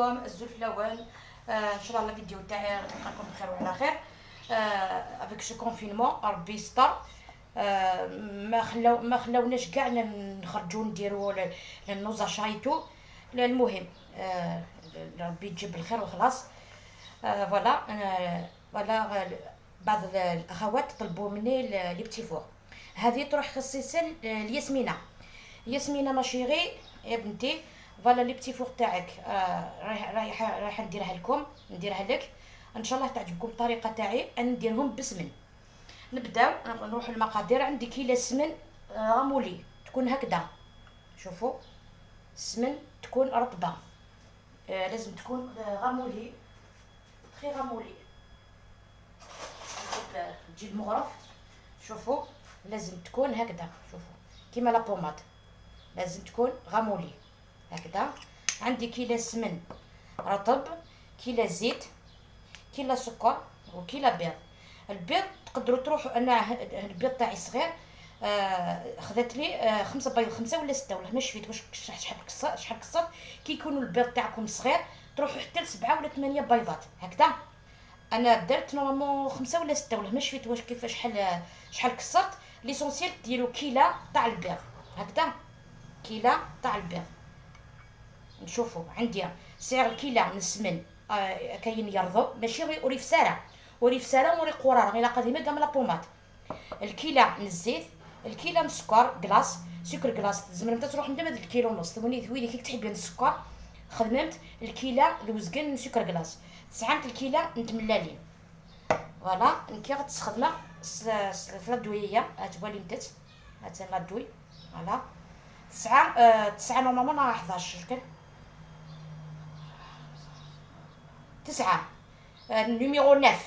عليكم الزلفلاوان. ان شاء الله الفيديو تاعي تلقاكم بخير وعلى خير. avec ce confinement ربي يستر. ما خلاوناش كاع نخرجوا نديروا nos achats et tout. المهم ربي يجيب الخير وخلاص. voilà voilà، بعض الاخوات طلبوا مني les petits fours. هذه تروح خصيصا لياسمينه، ياسمينه ma chérie، يا بنتي، voilà les petits fours تاعك. رايح نديرها لكم، نديرها لك، ان شاء الله تعجبكم الطريقة تاعي. انا نديرهم بسمن. نبداو نروح المقادير. عندي كيلو سمن ramolli، تكون هكذا، شوفوا السمن تكون رطبه، لازم تكون ramolli، très ramolli. نجيب مغرف، شوفوا لازم تكون هكذا، شوفوا كيما la pommade، لازم تكون ramollie هكذا. عندي كيلو سمن رطب، كيلو زيت، كيلو سكر وكيلو بيض. البيض تقدروا تروحوا، انا البيض تاعي صغير، خذت لي 5 بيض، 5 ولا 6 ولا ما شفيت واش شحال كسرت. كي يكونوا البيض تاعكم صغير تروحوا حتى ل7 ولا 8 بيضات هكذا. انا درت normalement 5 ولا 6 ولا ما شفيت واش كيفاش شحال كسرت. l'essentiel ديروا كيلا تاع البيض هكذا، كيلا تاع البيض. نشوفوا عندي سعر الكيلا من السمن. كاين يرضو ماشي غير اوري فساره، اوري فساره وري قرار غير قديمة كاع la pommade. الكيلا من الزيت، الكيلا من السكر glace، sucre glace زعما انت تروح انت الكيلو ونص ثوني ثويني كي تحبي السكر. خدمت الكيلا الوزقن من sucre glace، 9 الكيلا نتملالين. voilà نكي غتستخدم la douille تولي متت هات la douille. voilà 9 9 normalement 11 شكل 9 numéro 9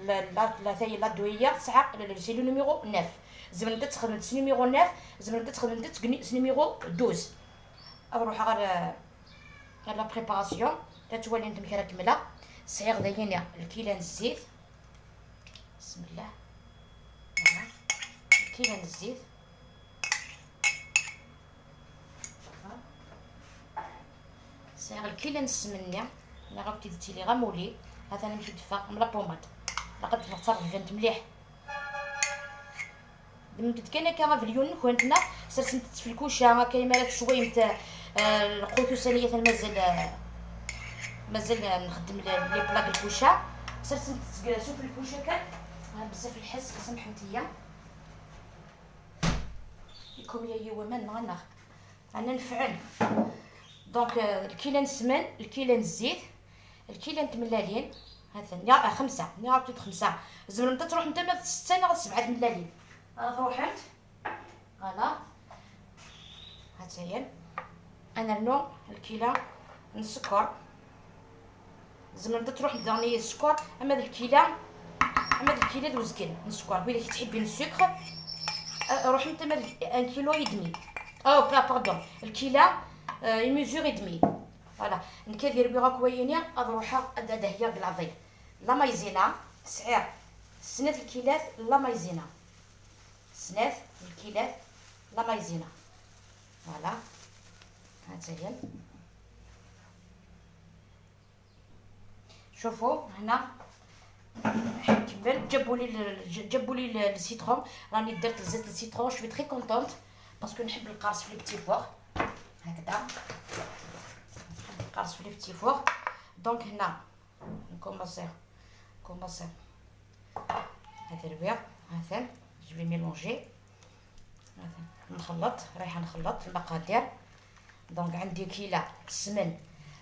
la la ثاي la douille 9 c'est le numéro 9. زعما انت تخدم numéro 9، زعما انت تخدم numéro 12. اروح غير la préparation تتولي انت مكرا كمله سعير داينا الكيلان الزيت، بسم الله، الكيلان الزيت، سعير الكيلان السمنة انا غادي تيلي ramolli. هذا انا نمشي دفا من la pommade لقد تصرف فهمت مليح. دمت كان كما في اليون كنتنا سرسنت في الكوشة كاين مالات شوية القوت سنية مازال نخدم les plaques الكوشة سرسنت شوف الكوشة كان بزاف الحس. سمحوا لي لكم يا يوما غنغ انا نفعل. donc الكيلان السمن، الكيلان الزيت، الكيلان تملالين، هذا يا 5 يا عطيت 5 زعما انت تروح انت ما 6 ولا 7 ملالين. انا روحت voilà هاتايا انا نو الكيله السكر زعما انت تروح داني السكر اما الكيله دوزكن السكر وإلا تحبي السكر روح انت 1 kilo et demi او pardon الكيله une mesure et demie. voilà نكادير بيغا كوينيا اروح ادا هي بالعضيل la maïzena سعير سنات الكيلات la maïzena سنات الكيلات la maïzena. voilà هاتايا شوفوا هنا نكمل. جابوا لي ال citron، راني درت زيت ال citron. je suis très contente parce que نحب القارص في les petits fours هكذا، نحب القارص في les petits fours. donc هنا نكومونسي هذا الربيع هذا je vais mélanger هذا نخلط، رايحة نخلط المقادير. donc عندي كيله سمن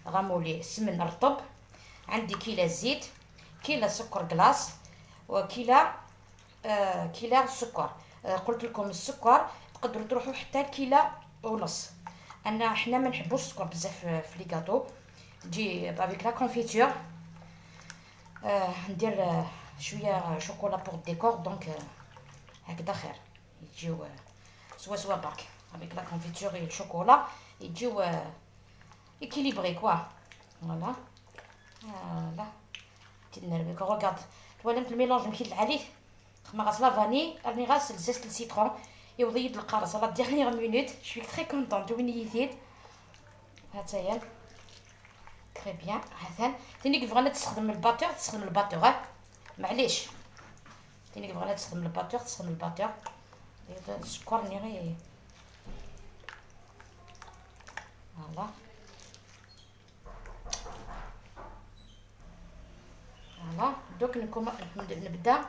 ramolli، سمن رطب، عندي كيله زيت، كيله سكر glace، وكيله كيله سكر. قلت لكم السكر تقدروا تروحوا حتى كيله ونص. انا حنا ما نحبوش السكر بزاف في les gâteaux، تجي avec la confiture. ندير شوية chocolat pour décor، donc هكذا خير يجيو سوا سوا برك avec la confiture et chocolat يجيو équilibré quoi. voilà voilà تنربيك regarde تولمت ال mélange مشيت عليه خما غاس la vanille راني غاس zeste ال citron يوضيد القارص la dernière minute. je suis très contente وين يزيد هاتايا. très bien. هذا ثاني بغينا تستخدم ال batteur، تستخدم ال batteur، معليش. ثاني بغينا تستخدم ال batteur، تستخدم ال batteur. سكرني غير voilà voilà. دوك نبدا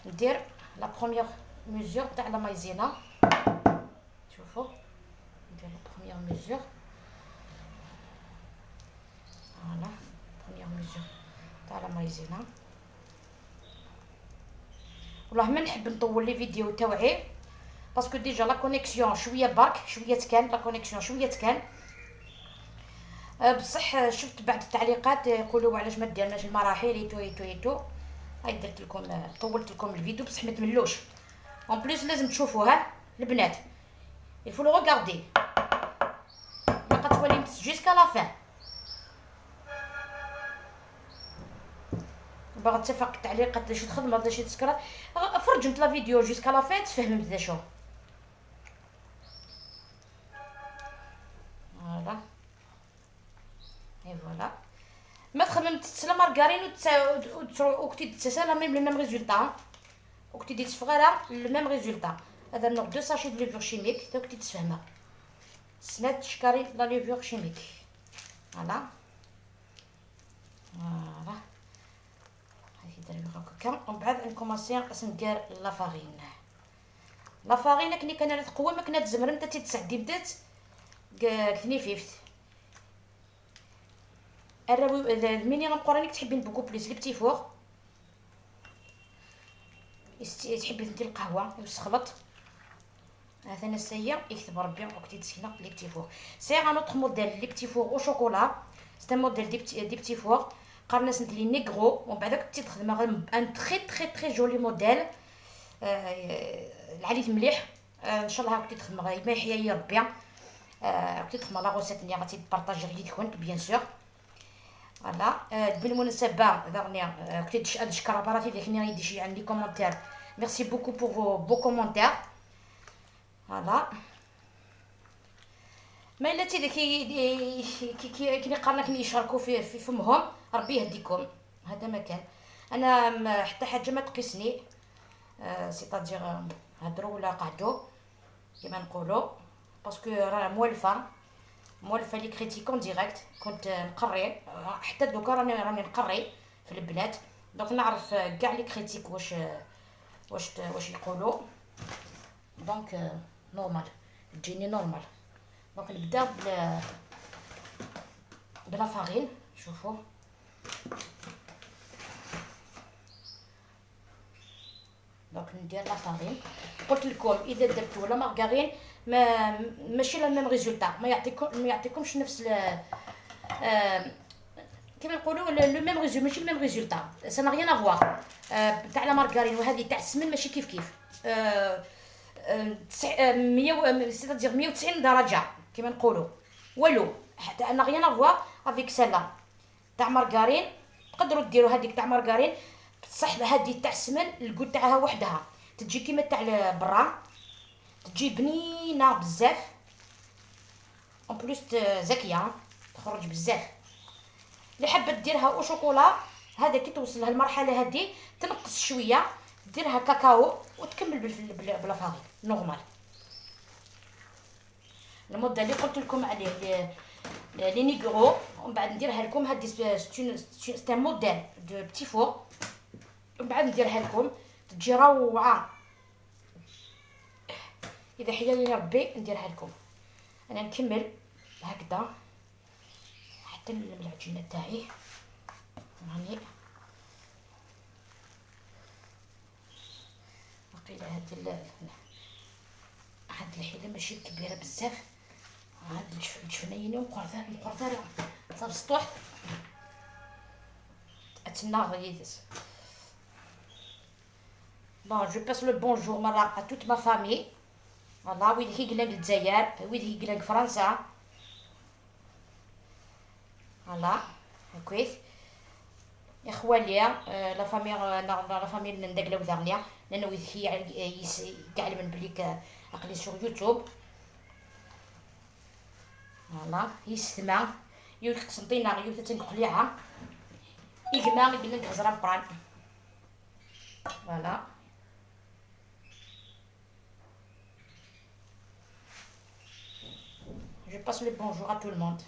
ندير la première mesure تاع la maïzena. شوفوا ندير la première mesure، voilà première mesure تاع la maïzena. والله ما نحب نطول les vidéos تاوعي parce que déjà la connexion شوية برك، شوية تكان la connexion شوية تكان. بصح شفت بعض التعليقات يقولوا علاش ما ديرناش المراحل et tout et tout et tout. هاي درت لكم، طولت لكم الفيديو بصح ما تملوش. en plus لازم تشوفوها البنات، il faut le regarder لقد تولي jusqu'à la fin. باغا تفق التعليقات شي تخدم شي تسكر، فرج انت la vidéo jusqu'à la fin تفهم بدا شو. voilà et voilà. ما تخمم la margarine وكتي تسا la même le même résultat، وكتي دي تفغرا le même résultat. هذا نوع deux sachets de levure chimique تا كنتي تفهمها. سنات شكاري la levure chimique. voilà voilà هذه دير هكا. ومن بعد نكومونسي ندير la farine. la farine كني كان تقوى ما كنا تزمر انت تتسعدي بدات كثني فيفت الراوي الميني غنقرانيك تحبين beaucoup plus les petits fours، تحبي انت القهوة وسخلط. هذا انا سيا يكتب ربي وقتي تسكنا les petits fours. c'est un autre modèle les petits fours au chocolat، c'est un modèle des petits fours قرنا سنت les négro. ومن بعد كنتي تخدم غير un très très très joli modèle العليت مليح. ان شاء الله كنتي تخدم غير ما يحيى ربي. كنتي تخدم la recette اللي غادي تبارطاجي غير كنت bien sûr. voilà بالمناسبة دارني كنت نشكر براتي اللي كني غيدي شي عندي commentaires. merci beaucoup pour vos beaux commentaires. voilà ما الا تي كي كي كي قالنا كي يشاركوا في فمهم ربي يهديكم. هذا ما كان انا حتى حاجة ما تقيسني، c'est-à-dire هضروا ولا قعدوا كيما نقولوا، parce que راه مولفه les critiques en direct. كنت نقري حتى دوكا راني نقري في البنات، donc نعرف كاع les critiques واش واش واش يقولوا، donc normal تجيني normal. donc نبدا ب la farine. شوفوا donc ندير la farine. قلت لكم اذا درتو la margarine ما ماشي le même résultat، ما يعطيكمش نفس كيما نقولوا le même résultat، ماشي le même résultat، ça n'a rien à voir. تاع la margarine وهذه تاع السمن ماشي كيف كيف. 100 c'est-à-dire 190 درجه كيما نقولوا، والو حتى n'a rien à voir avec celle-là تاع مارغرين. تقدروا ديروا هذيك تاع مارغرين، بصح هذه تاع السمن ال goût تاعها وحدها تجي كيما تاع برا، تجي بنينه بزاف، en plus زكية تخرج بزاف. اللي حابة ديرها au chocolat هذا كي توصل لها المرحلة هذه تنقص شوية، ديرها كاكاو وتكمل ب la farine normal. المدة اللي قلت لكم عليه les négro ومن بعد نديرها لكم. هادي c'est un modèle de petits fours، ومن بعد نديرها لكم تجي روعه. اذا حياني ربي نديرها لكم. انا نكمل هكذا حتى العجينة تاعي. راني وقيله هاد الحيلة ماشي كبيرة بزاف. هاد الجفنين مقرثه صاب السطوح اتنا غيدس. bon je passe le bonjour مرة à toute ma famille. voilà وين كي قلنا الجزائر، وين كي قلنا فرنسا. voilà كويس اخوالي la famille la famille ندقلو داغنيا لانه وين كي يعلم بليك عقلي sur YouTube. voilà يسمع يوث قسنطينه، يوث تنقليعه إجماع يقول لك غزران قران. Voilà. Je passe le bonjour à tout le monde.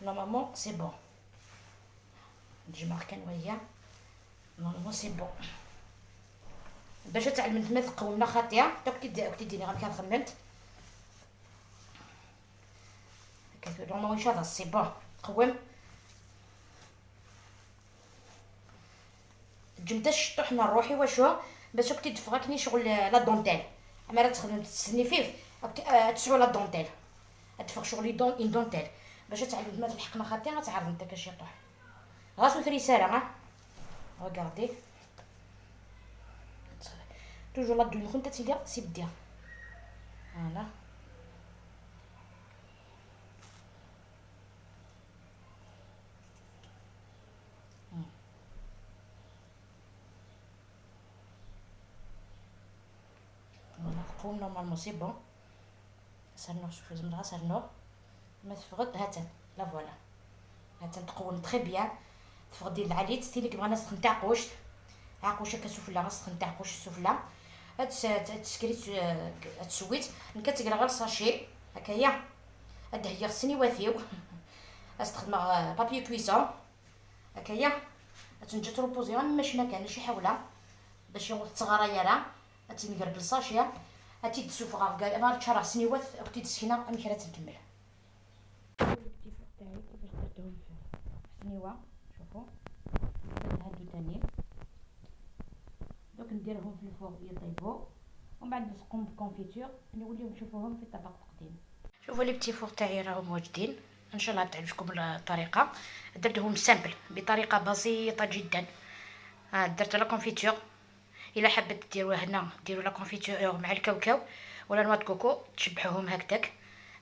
Normalement, c'est bon. نجمع كان ويا. Normalement, c'est bon. باش تعلمت ما تقومنا خاطيه تا كنتي ديني غير كان خممت. Normalement, ان شاء الله c'est bon. تقوم. جمداش طحنا روحي واشو باش كنتي تفغكني شغل la dentelle. اما راه تخدم تسني فيه تسعو la dentelle، تفغ شغل une dentelle باش تعلم ما تلحق خاطي غتعرف انت كاش يطيح غاسو رسالة. ها regardez toujours la douille كنت تلقى c'est bien. Voilà تقوم normalement c'est bon. سرنو شوفو زعما سرنو ما تفغد هاتن la voilà هاتن تقوم très bien. تفغدي العليت تيليك بغانا سخن تاع قوش عاقوشه كسفله غسخن تاع قوش السفلى تسكريت تسويت نكتقرا غير sachet هكايا هاد هي خصني واثيو استخدم papier cuisson هكايا تنجي تروبوزي ماشي ما كان شي حوله باش تصغر راه تنقر بال sachet هاتي تسوف غا ما تشرح سنيوات اختي تسكينه ام كرا تنكمل تاعي كيفاش درتهم في السنيوه. شوفوا هادو تاني دوك نديرهم في ال four يطيبوا ومن بعد نسقهم ب confiture نوليو نشوفوهم في طبق التقديم. شوفوا les petits fours تاعي راهم واجدين، ان شاء الله تعجبكم الطريقة. درتهم simple بطريقة بسيطة جدا. درت la confiture، الا حبت ديروها هنا ديروا la confiture مع الكاوكاو ولا noix de coco تشبحوهم هكذاك.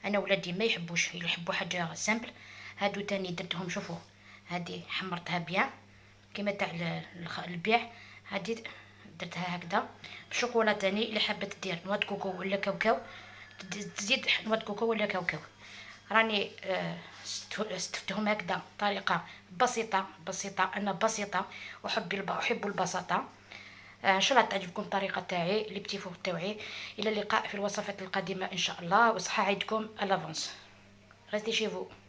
انا ولادي ما يحبوش، يحبوا حاجة simple. هادو تاني درتهم شوفوا هادي حمرتها bien كيما تاع البيع، هادي درتها هكذا بالشوكولا تاني. الا حبت دير noix de coco ولا كاوكاو تزيد noix de coco ولا كاوكاو. راني استفتهم هكذا طريقه بسيطة بسيطة، انا بسيطة احب البساطة. ان شاء الله تعجبكم الطريقة تاعي les petits fours تاعي. الى اللقاء في الوصفات القادمة ان شاء الله، وصحة عيدكم à l'avance. Restez chez vous.